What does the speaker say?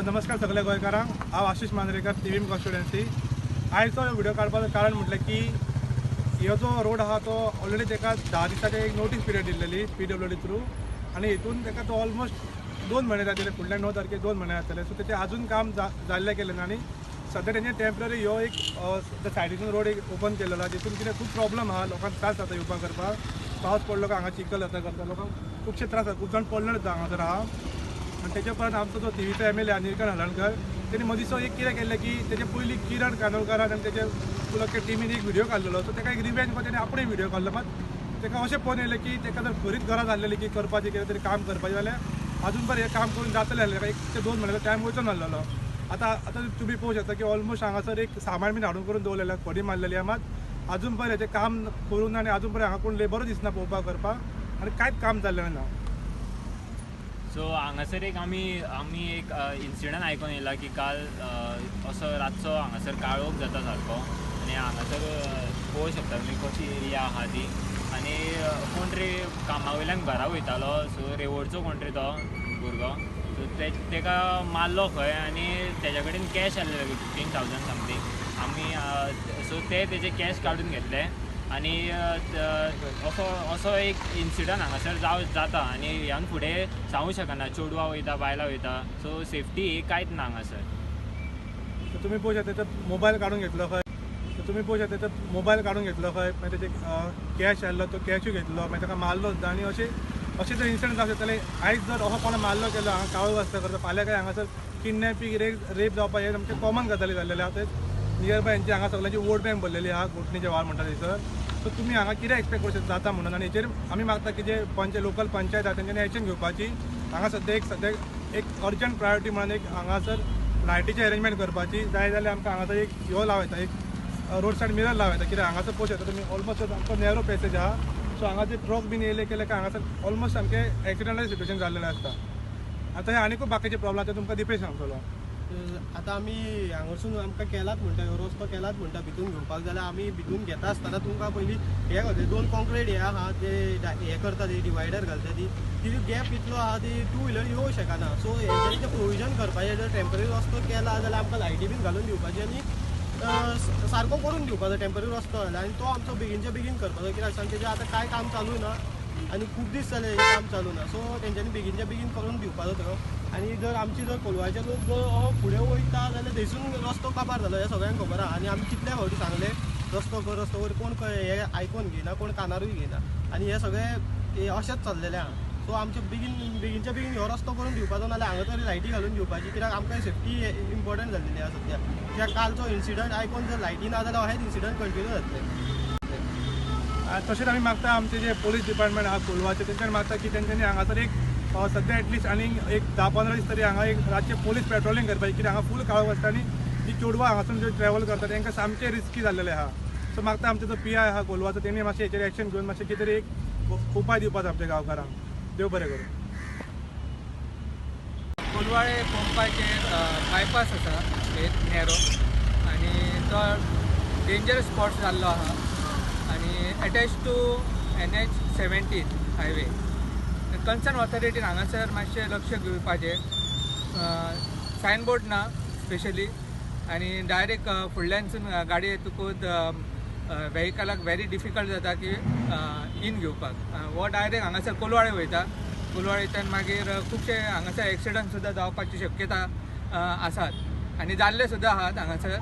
नमस्कार सगळ्या गोंयकारांक, हांव आशिष मांद्रेकर, थिवीम कॉन्स्टिट्युएन्सी. आयचो व्हिडिओ काडपाचो कारण म्हटलें की हो जो रोड आहा तो ऑलरेडी ताका 10 दिसाचे एक नोटीस पिरियड दिल्लेली PWD through, आनी हितून ताका तो ऑलमोस्ट 2 म्हयने जातले, फुडल्या 9 तारखेक 2 म्हयने जातले. सो तेचें आजून काम जाल्लें केलें ना आनी सद्या तेंचे टेम्पररी ह्यो एक सायडीसून रोड एक ओपन केलेलो आहा, जितून कितें खूब प्रॉब्लम आहा, लोकांक त्रास जाता येवपाक करपाक. पावस पडलो काय हांगा चिखल जाता करता, लोकांक खुबशे त्रास जाता, खूब जाण पडले जाता हांगासर आहा. आनी तेच्या उपरांत आमचो जो थिवीचो MLA Nilkanth Halarnkar तेणी मदींचो एक कितें केल्लें की तेजे पयलीं किरण कानोळकारान आनी तेजे पुलके टिमीन एक व्हिडियो काडलेलो, सो तेका एक रिवेंज करून तेणी आपणें व्हिडियो काडलो. मात तेका अशें पळोवन येयलें की तेका जर खरीच गरज आसलेली की करपाचें कितें तरी काम करपाचें जाल्यार आजून पर्यंत हें काम करून जातलें आसलें, तेका 1 ते 2 म्हयन्याचो टायम वचून आसलेलो. आतां आतां तुमी पळोवंक शकता की ऑलमोस्ट हांगासर एक सामान बीन हाडून करून दवरलेलें, खडी मारलेली आहा, मात आजून पर्यंत हेचें काम करूं ना आनी आजून पर्यंत हांगा कोण लेबरूच दिसना पळोवपाक करपाक आनी कांयच काम जाल्लें ना. सो हांगासर एक आमी आमी एक इन्सिडंट आयकून येयला की काल असो रातचो हांगासर काळोख जाता सारको आनी हांगासर पळोवंक शकता तुमी कशी एरिया आहा ती. आनी कोण तरी कामा वयल्यान घरा वयतालो, सो रेवडचो कोण तरी तो भुरगो, सो तेका मारलो खंय आनी तेज्या कडेन कॅश आसलेले 15,000 समथींग. आमी सो ते तेजे कॅश काडून घेतले आनी असो असो एक इन्सिडंट हांगासर जाता आनी ह्यान फुडें सांगूंक शकना, चेडवां वयता, बायलां वयता, सो सेफ्टी ही कांयच ना हांगासर. तुमी पळोवंक शकता तेचो मोबायल काडून घेतलो खंय, तुमी पळोवंक शकता तेचो मोबायल काडून घेतलो खंय, मागीर तेजे कॅश आसलो तो कॅशूय घेतलो, मागीर ताका मारलो सुद्दां. आनी अशें अशें जर इन्सिडंट जावंक शकता जाल्यार आयज जर असो कोणा मारलो केलो हांगा काळोख आसता करता, फाल्यां काय हांगासर किडनॅपींग रेप जावपाक हें सामकें कॉमन गजाली जाल्लेले आहा. तेच नियर बाय हेंची हांगा सगळ्यांची वोट बँक भरलेली आहा, कोंकणीचे वार म्हणटा थंयसर. सो तुमी हांगा कितें एक्सपेक्ट करूं शकता जाता म्हणून. आनी हेचेर आमी मागता की जे पंच लोकल पंचायत आहा तेंच्यांनी एक्शन घेवपाची. हांगा सद्या एक अर्जंट प्रायोरिटी म्हणून एक हांगासर लायटीचें अरेंजमेंट करपाची, जाय जाल्यार आमकां हांगासर एक ह्यो लावं येता, एक रोड सायड मिरर लावं येता. कित्याक हांगासर पळोवंक शकता तुमी ऑलमोस्ट आमकां नॅरो पॅसेज आहा, सो हांगा जे ट्रक बीन येयले केले काय हांगासर ऑलमोस्ट सामकें एक्सिडंटाचें सिट्युएशन जाल्लेलें आसता. आतां हे आनीकूय बाकीचे प्रॉब्लम आसा तुमकां दिपेश सांगतलो. आतां आमी हांगासून आमकां केलात म्हणटा, ह्यो रस्तो केलात म्हणटा भितून घेवपाक जाल्यार आमी भितून घेता आसतना तुमकां पयलीं हें घालता, 2 कॉन्क्रीट हे आहा ते हें करता, ती डिवायडर घालता, ती ती गॅप इतलो आहा ती 2 व्हिलर येवंक शकना. सो हेंच्यांनी तें प्रोविजन करपाचें, जर टेम्पररी रस्तो केला जाल्यार आमकां लायटी बीन घालून दिवपाची आनी सारको करून दिवपाचो टेम्पररी रस्तो जाल्यार, आनी तो आमचो बेगीनच्या बेगीन करपाचो. कित्याक सांग तेजें आतां कांय काम चालू ना आनी खूब दीस जाले हें काम चालू ना, सो तेंच्यांनी बेगीनच्या बेगीन करून दिवपाचो तो. आनी जर आमची जर कोलवाचे लोक जर फुडें वयता जाल्यार थंयसून रस्तो काबार जालो हें सगळ्यांक खबर आहा. आनी आमी कितल्या फावटी सांगलें रस्तो कर रस्तो कर, कोण हें आयकून घेयना, कोण कानारूय घेयना आनी हें सगळें अशेंच चल्लेलें आहा. सो आमचे बेगीन बेगीनच्या बेगीन हो रस्तो करून दिवपाचो, नाल्यार हांगा तरी लायटी घालून दिवपाची, कित्याक आमकां सेफ्टी इम्पॉर्टंट जाल्लेली आहा सद्या. कित्याक कालचो इन्सिडंट आयकून जर लायटी ना जाल्यार अहेच इन्सिडंट कंटिन्यू जातले. तशेंच आमी मागता आमचे जे पोलीस डिपार्टमेंट आहा कोलवाचे तेंच्यान मागता की तेंच्यांनी हांगासर एक सद्या एटलिस्ट आनी एक 10-15 दीस तरी हांगा एक रातचें पोलीस पेट्रोलिंग करपाचें, कित्याक हांगा फूल काळोख आसता आनी जी चेडवां हांगासून जे ट्रॅवल करता तेंकां सामकें रिस्की जाल्लेलें आहा. सो मागता आमचो जो PI आहा कोलवाचो तेणी मातशें हेचेर एक्शन घेवन मातशें कितें तरी एक उपाय दिवपाचो आमच्या गांवकारांक. देव बरें करूं. कोलवाळे पंपाचेर बायपास आसा एक नॅरो आनी तो डेंजरस स्पॉट जाल्लो आहा आनी attach to NH 17 highway. Concern ऑथॉरिटीन हांगासर मातशें लक्ष दिवपाचें, सायनबोर्ड ना स्पेशली आनी डायरेक्ट फुडल्यानसून गाडी येतकूच व्हेकलाक व्हेरी डिफिकल्ट जाता की इन घेवपाक. हो डायरेक्ट हांगासर कोलवाळे वयता, कोलवाळेच्यान मागीर खुबशे हांगासर एक्सिडंट सुद्दां जावपाची शक्यता आसात आनी जाल्ले सुद्दां आहात हांगासर.